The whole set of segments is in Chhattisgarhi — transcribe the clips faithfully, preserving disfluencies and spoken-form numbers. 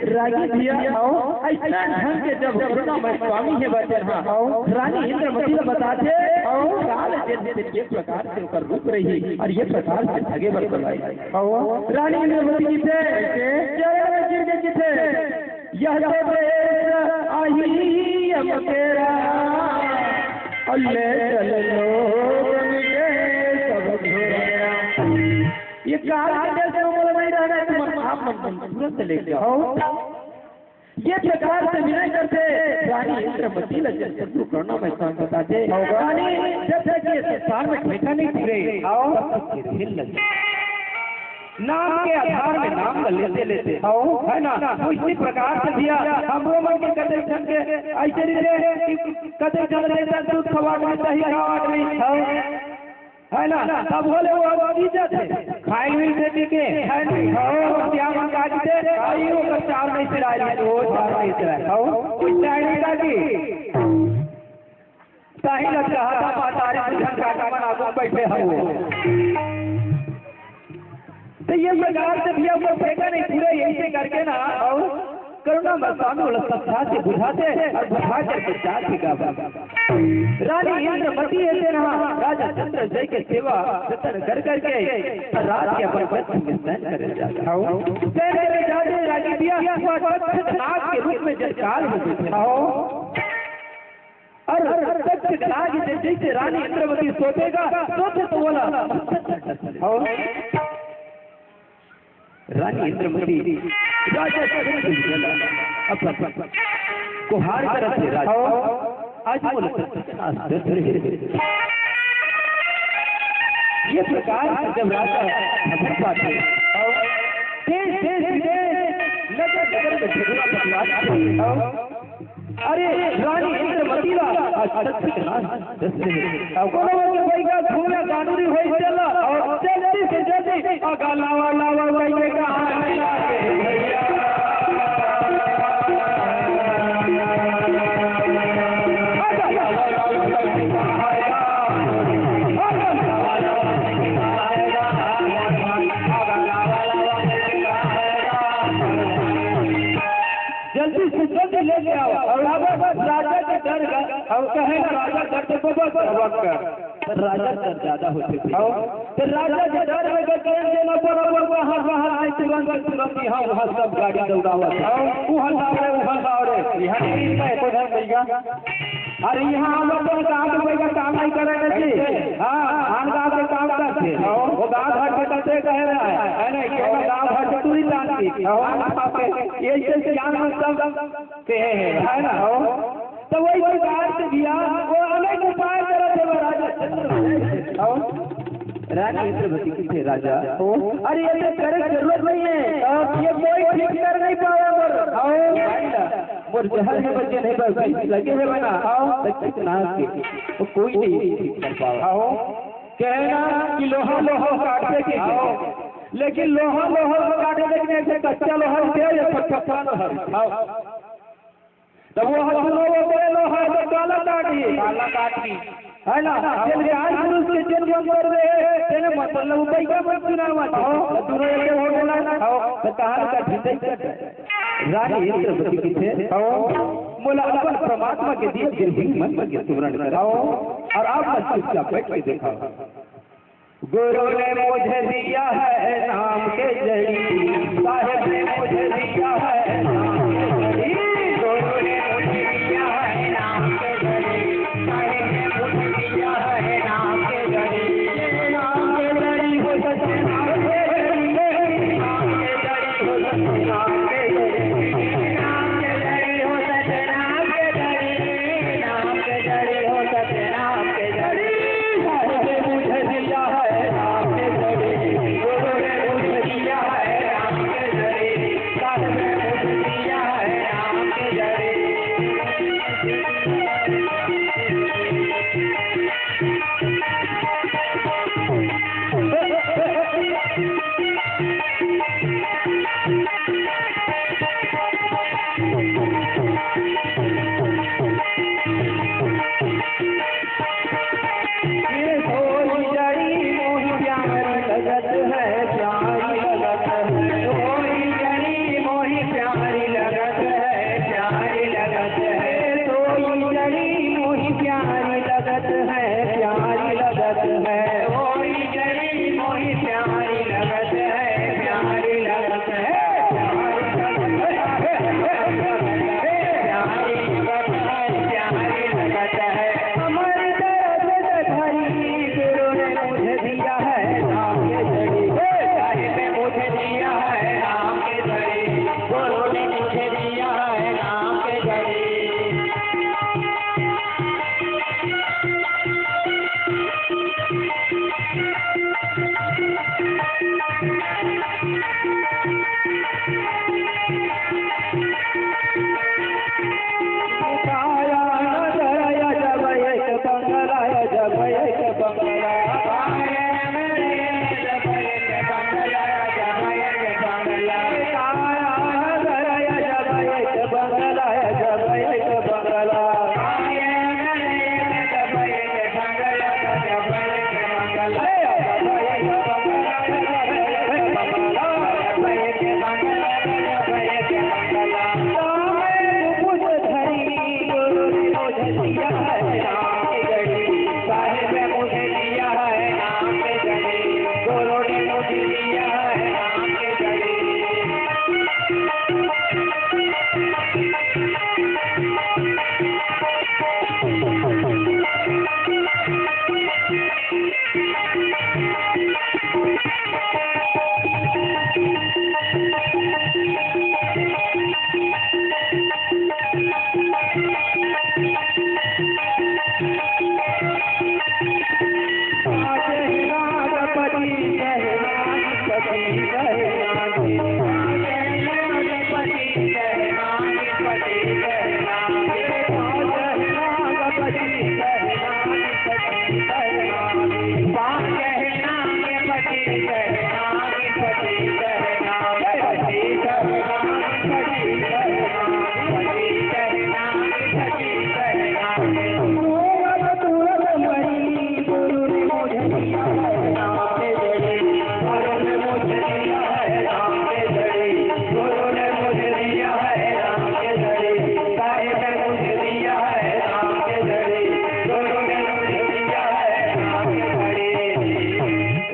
रागी भैया, अइसन ढंग के जब करुणामय स्वामी हे बचन हा, रानी इंद्रमती ला बताथे, काल दिन दिन ये प्रकार से ओकर रूप रही अउ ये प्रकार से ठगे बर बलाही। रानी इंद्रमती कहिथे, जय गिर के कहिथे, यह तो देश आही अब तेरा, अउ ले चल लोग मिटे सब घेरा। ये काल के देश में मोला नहीं रहना है, तुम आप मन तुरंत ले जाओ। ये प्रकार से विनय करथे रानी इंद्रमती ला, जब सतगुरु करुणामय स्वामी बताथे, रानी जब तक ये संसार में ठेका नहीं पूरे, तब तक ये खेल लगे। नाम के आधार में नाम ला लेते लेते, है ना? तो इसी प्रकार से भैया हमरो मन के कते झन के ऐसे रहिथे कि कते झन लेता दूध खवाट में दही खवाट में, है ना? तब बोले वो अब की जाते खाए हुई से पी के, है ना? और क्या मन का जीते, आई वो कर चार नहीं सिराए, वो चार नहीं सिराए, वो कुछ चाय नहीं का की। ताही लग रहा था, मातारी बुझन काका मन आगू बैठे हैं वो। तो ये प्रकार से भैया वो फेंका नहीं, पूरे यही से करके ना, और करुणामय स्वामी वाला सब साथ से बुझाथे अउ बुझा करके जाथे का। रानी इंद्रमती हे तेन हा राजा चंद्रजय के सेवा जतन कर करके रात के अपन कक्ष में शयन करे जाथे। शयन करे जाथे रागी भैया, वो तक्षक नाग के रूप में जब काल हो जाथे। अउ तक्षक नाग जब जैसे रानी इंद्रमती सोतेगा, सोते तो बोला, रानी इंद्रमती राजा चंद्रजय ला अपन कोहार करत हे, राजा, आज मोला तक्षक नाग डसथे। ये प्रकार से जब राजा खबर पाथे, देश देश विदेश नगर नगर में झगड़ा बदलाव, अरे रानी इंद्रमती ला आज तक्षक नाग डसथे। अउ कोनो के बैगा घूमे गानुरी होई चला, अउ जल्दी से जल्दी अगा लावा लावा बैगे का जल्दी से जल्दी लेके आओ। अउ राजा, राजा के डर गा, अउ कहे ना राजा डर से बबक बबक कर। तो राजा डर ज्यादा होथे। अउ तो राजा के डर में गए, जेन जेन बरोबर बाहर बाहर आए, तुरंत तुरंत यहाँ वहाँ सब गाड़ी दौड़ावत हे। अउ उहाँ लाव रे, उहाँ लाव रे, यहाँ नहीं मिलता है, कोई ढंग नहीं का। अरे यहाँ हम लोग तो काम पे बैठा काम नहीं करे ना जी। हाँ, आन गाँव के काम करथे। वो गाँव घर के करथे कहे रहा है, है ना? कि वो गाँव घर के पूरी जानती। हाँ, ये ऐसे ज्ञान मतलब के है, है ना? तो वही प्रकार से भैया वो अनेक उपाय करत हे महाराज। रानी इंद्रमती कथे राजा, अरे ये तो करे के जरूरत नहीं है, ये कोई ठीक कर नहीं पावे मोर। मोर जहर हे बचन हे, बस लगे हे बना, तक्षक नाग के, वो कोई नहीं ठीक कर पावे। कहना कि लोहा लोहा काटथे के, लेकिन लोहा लोहा काटथे के नहीं, ऐसे कच्चा लोहा दे या पक्का लोहा। तब वो हर सुनो वो बोले लोहा तो काला काटी, काला काटी। है ना? जेन ज्ञान पुरुष के जेन मन कर दे, तेने मतलब बैठा मत सुनावा। हाँ, तो दूनो एक हो गेला। हाँ, तो कहानी का ढिंडई कर दे। रानी इंद्रमती कथे, हाँ, मोला अपन परमात्मा के दिए गिरवी मन के सुमरण कराओ, अउ आप मन चुपचाप बैठ के देखा। गुरु ने मुझे दिया है नाम के जड़ी, साहेब ने मुझे दिया है नाम के जड़ी। गुरु ने मुझे दिया है नाम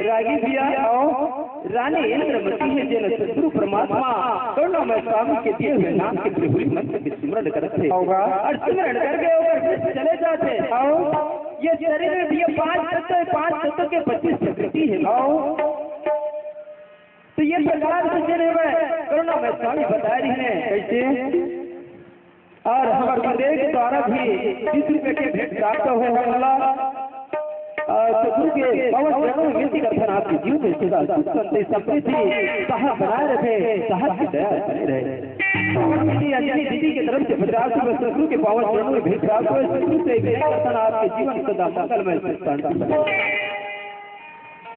रागी भैया, रानी इंद्रमती हे, जेन सतगुरु परमात्मा करुणामय स्वामी के दिए हुए नाम के त्रिशूली मंत्र के सिमरन करत हे। होगा। अउ सिमरन करके ओकर बीच चले जाथे। अउ ये शरीर में भी ये पांच तत्व हे, पांच तत्व के पच्चीस प्रकृति हे। अउ तो ये प्रकार से जेन हे करुणामय स्वामी बताए रहिन हे। कैसे? अउ हमर गुरुदेव के द्वारा भी बीस रुपये के भेंट प्राप्त होय हे हमला। अउ सतगुरु के पावन चरणों में विनती करथन, आपके जीवन में सदा सुख, शांति, समृद्धि, साहस बनाए रखे, साहस की दया बने रहे। श्रीमती अंजलि दीदी की तरफ से पचास रुपये सतगुरु के पावन चरणों में भेंट प्राप्त होय हे। सतगुरु से विनती करथन, आपके जीवन सदा मंगलमय, सुख, शांति बने रहे।